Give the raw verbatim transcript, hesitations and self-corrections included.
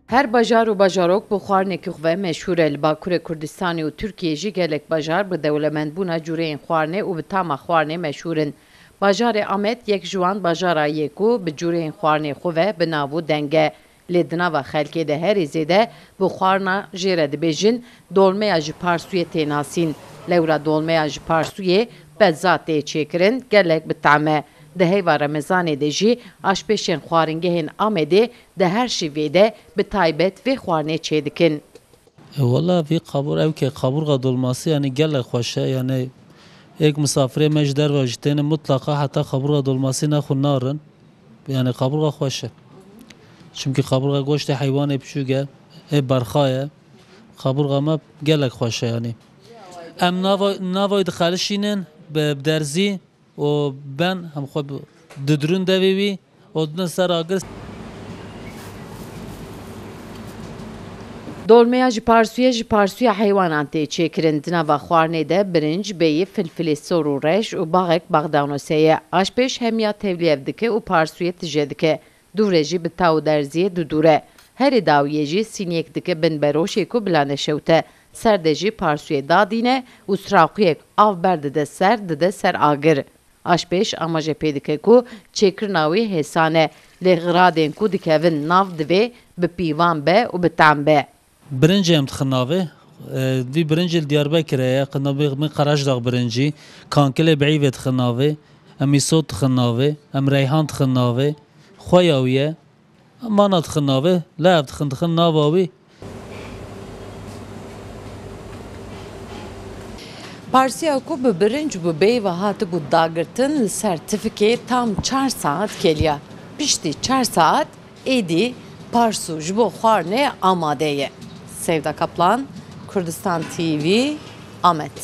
Her bajar û bajarok bi xwarinekî xwe meşhûr e. Li Bakurê Kurdistanê û Tirkiyê jî gelek bajar bi dewlemendbûna cûreyên xwarinê û bi tama xwarinê meşhûr in. Bajarê Amed yek ji wan bajara ye ku bi cûreyên xwarinê xwe ve bi nav û deng e. Lê di nava xelkê de herî zêde bi xwarina jê re dibêjin dolmeya ji Parsûyê tê nasîn. Lewra dolmeya ji Parsûyê pezza tê çêkirin, gelek bi tam e. Di heyva Remezanê de jî aşpêşên xwaringehên Amedê di her şîvê de bi taybet vê xwarinê çêdikin. E, wela vî qabûr ew ke qabûrxa dolmasî, yanî gelek xweş e, yanî êk misafirê me ji derve jî têne mutlaqa heta qabûrxa dolmasî nexwin narin. Yanî qabûrxa xweş e. Çimkî qabûrxa goştê heywanê biçûk e, ê berxa ye. Qabûrxa me gelek xweş e yanî. Em nava, navayê dixelişînin bi, bi derzî û ben hem xwe bi, didurûn devê wî û didin ser agir. Dolmeya ji parsûyê ji parsûya heywanan tê çêkirin. Di nava xwarinê de birinc, bêyî, filfilê sor û reş û baxek baxdanose ye. Aşpêş hemiya tevlî ev dike û parsûyê tije dike. Dû re jî bi taw û derziyê didûre. Herî dawiyê jî sîniyek dike bin beroşê ku bila neşewte. Ser de jî parsûyê dadîne û straqûyek av berdide ser, dide ser agir. Aşpêş amaje pê dike ku çêkirina wî hêsan e, lê xiradên ku dikevin nav divê bi pîvan be û bi tam be. Birincê em dixin navê, e, vî birincî li Diyarbekirê ye, qina min Qerejdax birincî, kankilê bi Îvê dixin navê, em îsot dixin navê, em reyhan dixin navê, xweya wî ye. Em mana dixin navê, lev dixin, dixin nava wî. Parsûya ku bi birinc û bi bêyî ve hatibû dagirtin li ser tifikê tam çar saet keliya. Piştî çar saet êdî parsû ji bo xwarinê amade ye. Sevda Kaplan, Kurdistan T V, Amed.